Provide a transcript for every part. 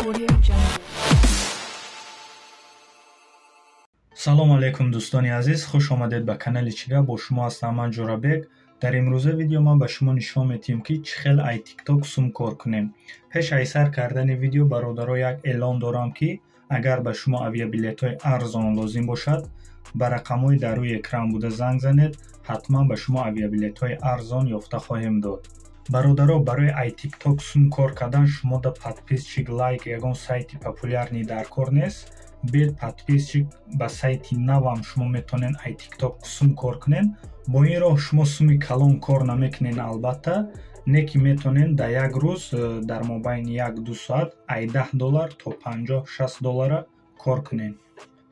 Audio Jungle. Салом алейкум, дӯстони азиз, хуш омадед ба канали Чига. Бо шумо ҳастам ман, Ҷӯрабек. Дар имрӯза видео ман ба шумо нишон медиҳем, ки чӣ хел ай Тикток сум кор кунем. Пеш ай сар кардани видео, бародаро, як эълон дорам, ки агар ба шумо авиабилетҳои арзон лозим бошад, ба рақамҳои дар рӯи экран буда занг занед. Ҳатман ба шумо авиабилетҳои арзон ёфта хоҳем дод. Бародаро, барои ай Тикток сум кор кардан шумо да подписчик, лайк, ягон сайти популярный дар кор нест. Бе подписчик ба сайти навам шумо метавонед ай Тикток сум кор кунед. Бо ин роҳ шумо суми калон кор намекунед, албатта, не ки метавонед дар як рӯз дар мобайни 1-2 соат ай 10 доллар то 50-60 доллара кор кунед.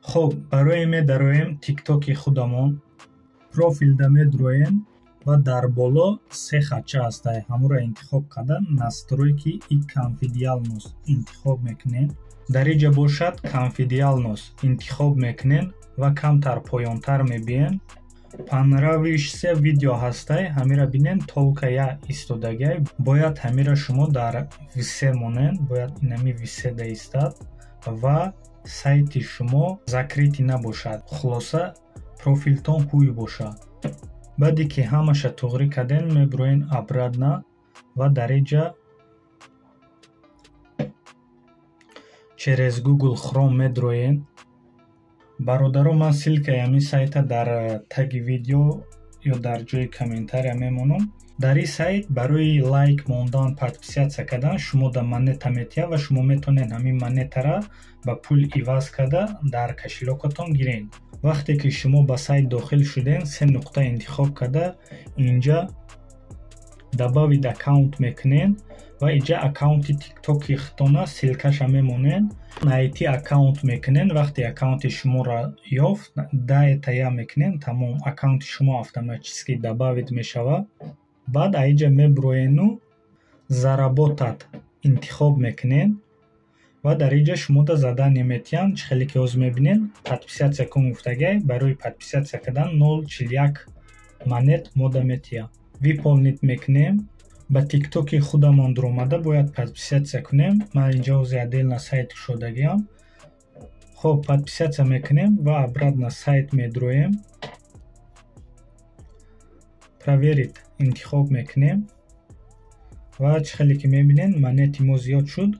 Хуб, барои медароем Тиктоки худамон, профилда медуроем ва дар боло се хатча ҳастай, ҳамуро интихоб карда, «Настройки и конфиденциальность» интихоб мекунем. Дар инҷа бошад, «Конфиденциальность» интихоб мекунем ва камтар поёнтар мебием, «Понравившиеся видео» ҳастай, ҳамира бинен, «Только я» истодагиай. Бояд ҳамира шумо дар «Все» монен, бояд инами «Все» да истад ва сайти шумо закрытый набошад, хулоса, профилтон ҳуй бошад. Баъде ки ҳамаша туғрӣ кардем, мебуроен обратно ва дар инҷа через Google Chrome медроен. Бародаро, ман ссылкаи ҳамин сайта дар таги видео ё дар ҷои комментария мемонам. Дар ин сайт барои лайк мондан, подписаться кардан шумо да монета метиҳад ва шумо метавонед ҳамин монетара ба пул иваз карда, дар кошелёкатон гиред. Вақте ки шумо ба сайт дохил шудем, се нуқта интихоб карда, инҷа «Добавить аккаунт» мекунед ва инҷа аккаунти Тиктоки худтона ссылкаша мемонед, «Найти аккаунт» мекунед. Вақте аккаунти шуморо ёфт, «Да, это я» мекунед, тамом, аккаунти шумо автоматически добавить мешавад. Баъд аинҷа мебуроену «Заработать» интихоб мекунед ва дар инҷа шумода задание метиҳанд. Чӣ хеле ки ҳозир мебинед, «Подписаться кун» гуфтагай. Барои подписаться кардан 0,41 монет мода метиҳад. «Выполнить» мекунем, ба Тиктоки худамон дуромада бояд подписаться кунем. Ман инҷа ҳозир отдельно сайт кушодагиам. Хоб, подписаться мекунем ва обратно сайт медуроем, «Проверить» интихоб мекунем ва чӣ хеле ки мебинед, монети мо зиёд шуд.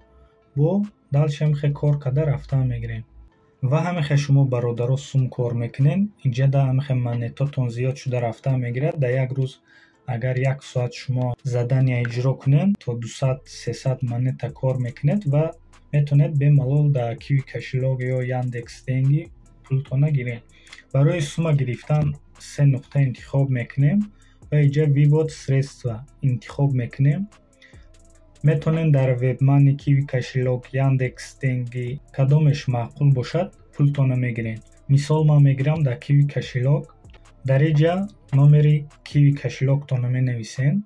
Бо дальше ҳамихе кор карда рафтан мегирем ва ҳамихе шумо, бародаро, сум кор мекунед. Инҷа да ҳамихе монетотон зиёд шуда рафтан мегирад. Дар як рӯз агар як соат шумо задания иҷро кунед, то 200-300 монета кор мекунед ва метавонед бемалол дар Киви кошелёк ё Яндекс Деньги пултона гиред. Барои сума гирифтан се нуқта интихоб мекунем ва инҷа «Вывод средства» интихоб мекунем. Метавонед дар Вебмани, Киви кошелёк, Яндекс Деньги, кадомеш маъқул бошад, пултона мегиред. Мисол, ман мегирам дар Киви кошелёк. Дар инҷа номери Киви кошелёктонро менависем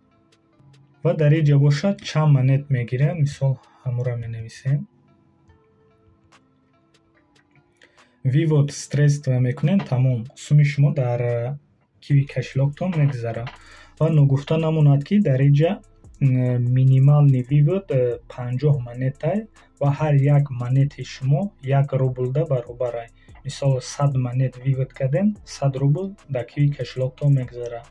ва дар инҷа бошад, чанд монет мегирем, мисол, ҳамуро менависем. «Вывод средства» мекунем, тамом, суми шумо дар Киви кошелёктон мегузарад. Ва ногуфта намонад, ки дар инҷа минимальный вывод 50 монетай ва ҳар як монети шумо 1 рублда баробарай. Мисол, 100 монет вывод кардем, 100 рубл дар Киви кошелёктон мегузарад.